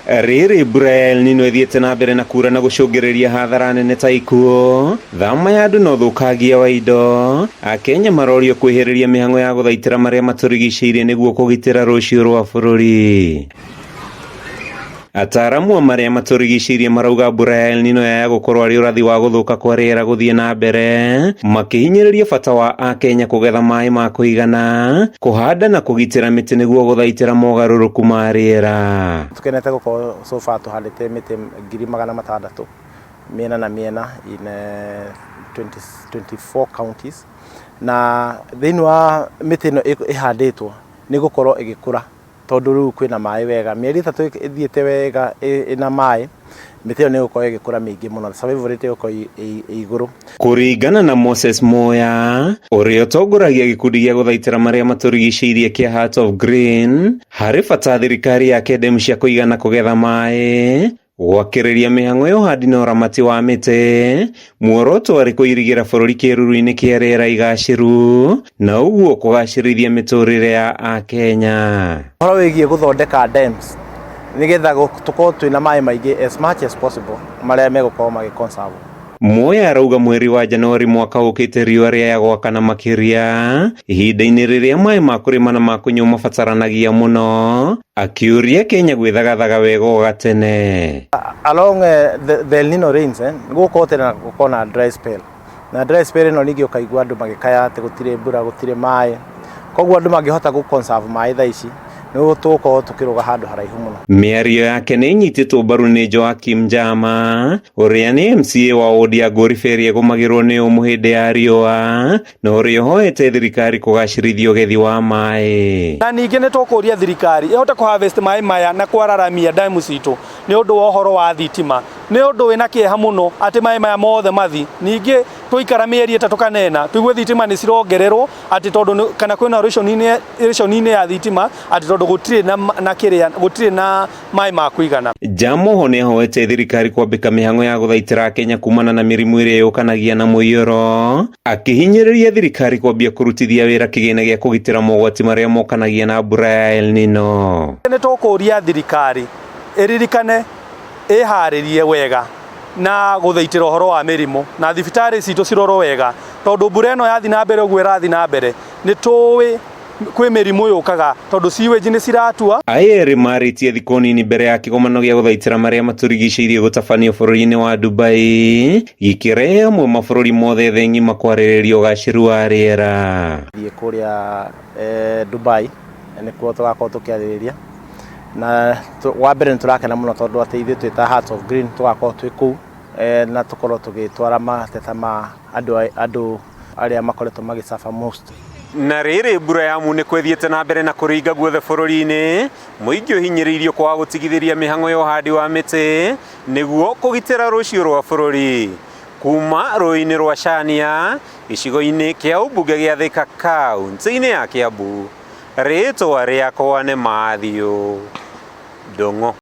Rĩrĩ mbura ya El Nino ĩthiĩte na mbere na kura na gũcũngĩrĩria hathara nene ta ikuũ, thama ya andũ na ũthũkangia wa indo, Akenya marorio kwĩhĩrĩria mĩhang'o ya gũthaitĩra marĩa matũrigicĩirie nĩguo kũgitĩra rũciũ rwa bũrũri. Ataaramu a marĩa matũrigicĩirie marauga mbura ya El Nino yaya gũkorwo arĩ ũrathi wa gũthũka kwa rĩera gũthiĩ na mbere, makĩhinyĩrĩria bata wa Akenya kũgetha maĩ ma kũigana, kũhanda na kũgitĩra mĩtĩ nĩguo gũthaitĩra mogarũrũku ma rĩera. Tukenete gukorwo so far tuhandite mĩtĩ 600,000 mĩena na mĩena in 20, 24 counties, na thĩinĩ wa mĩtĩ ĩno ĩhandĩtwo nĩ gũkorwo ĩgĩkũra tondũ rĩu kwĩna maĩ wega. Mĩeri 3 ĩthiĩte wega ĩna maĩ, mĩtĩ ĩyo nĩ ĩgũkorwo ĩgĩkũra mĩingĩ mũno, survival rate ĩgũkorwo ĩ igũrũ. Kũringana na Moses Moya, ũrĩa ũtongoragia gĩkundi gĩa gũthaitĩra marĩa matũrigicĩirie kĩa Heart of Green, harĩ bata thirikari yake ndemu cia kũigana kũgetha maĩ, gwakĩrĩria mĩhang'o ya ũhandi na ũramati wa mĩtĩ, muoroto arĩ kũirigĩra bũrũri kĩruru-inĩ kĩa rĩera igacĩru na ũguo kũgacĩrithia mĩtũrĩre ya Akenya. Ũhoro wĩgiĩ gũthondeka dams nĩgetha tũkorwo twĩna maĩ maingĩ as much as possible marĩa megũkorwo magĩ conserve. Moya arauga mweri wa Januari mwaka ũkĩte riũa rĩaya gwakana makĩria ihinda-inĩ rĩrĩa maĩ ma kũrĩma na ma kũnyua mabataranagia mũno, akĩũria Kenya gwĩthagathaga wega o gatene. Along the El Nino rains, gũgũkorwo tena gũkorwo na dry spell, na dry spell ĩno ningĩ ũkaigua andũ magĩkaya atĩ gũtirĩ mbura, gũtirĩ maĩ. Koguo andũ mangĩhota gũ conserve maĩ thaa ici, nĩ tũgũkorwo tũkĩrũga handũ haraihu mũno. Mĩario yake nĩ ĩnyitĩtwo mbaru nĩ Joakim Njama, ũrĩa nĩ MCA wa wodi ya Ngoriberi ĩgũmagĩrwo nĩ ũmũ hĩndĩ ya riũa, na ũrĩa ũhoete thirikari kũgacĩrithia ũgethi wa maĩ. Na ningĩ nĩ tũkũria thirikari ĩhote kũ harvest maĩ maya na kwararamia damu citũ nĩ ũndũ wa ũhoro wa thitima. Nĩ ũndũ wĩna kĩeha mũno atĩ maĩ maya mothe mathi, ningĩ twaikara mĩeri 3 kana 4 tũigue thitima nĩ cirongererwo atĩ tondũ kana kwĩna ration-inĩ ya thitima atĩ tondũ gũtirĩ na kĩrĩa, gũtirĩ na maĩ ma kũigana. Jamoho nĩ ahoete thirikari kwambĩka mĩhang'o ya gũthaitĩra Kenya kumana na mĩrimũ ĩrĩa yũkanagia na mũiyũro, akĩhinyĩrĩria thirikari kwambia kũrutithia wĩra kĩgĩna gĩa kũgitĩra mogwati marĩa mokanagia na mbura ya El Nino. Nĩ tũkũria thirikari ĩririkane ĩharĩrie wega na gũthaitĩra ũhoro wa mĩrimũ na thibitarĩ citũ cirorwo wega, tondũ mbura ĩno yathi na mbere ũguo ĩrathi na mbere nĩ tũĩ kwĩ mĩrimũ yũkaga tondũ sewage nĩ ciratua. Aya erĩ marĩtie thikũ nini mbere ya kĩgomano gĩa gũthaitĩra marĩa matũrigicĩirie gũtabanio bũrũri-inĩ wa Dubai, gĩkĩrehe hamwe mabũrũri mothe thĩ ng'ima kwarĩrĩria ũgacĩru wa rĩera. Thiĩ kũrĩa Dubai nĩkuo tũgakorwo tũkĩarĩrĩria, na wa mbere nĩ tũrakena mũno tondũ atĩ ithuĩ twĩ ta Hearts of Green tũgakorwo twĩ kũu, na tũkorwo tũgĩtwara mateta ma andũ arĩa makoretwo magĩcafa most. Na rĩrĩ mbura ya munĩko ĩthiĩte na mbere na kũringa guothe bũrũri-inĩ, mũingĩ ũhinyĩrĩirio kwaga gũtigithĩria mĩhang'o ya ũhandi wa mĩtĩ nĩguo kũgitĩra rũciũ rwa bũrũri. Kuma rũĩ-inĩ rwa Cania, gĩcigo-inĩ kĩa ũmbunge gĩa Thika kaunti-inĩ ya Kiambu, rĩtwa rĩakwa nĩ Matthew Ndung'u.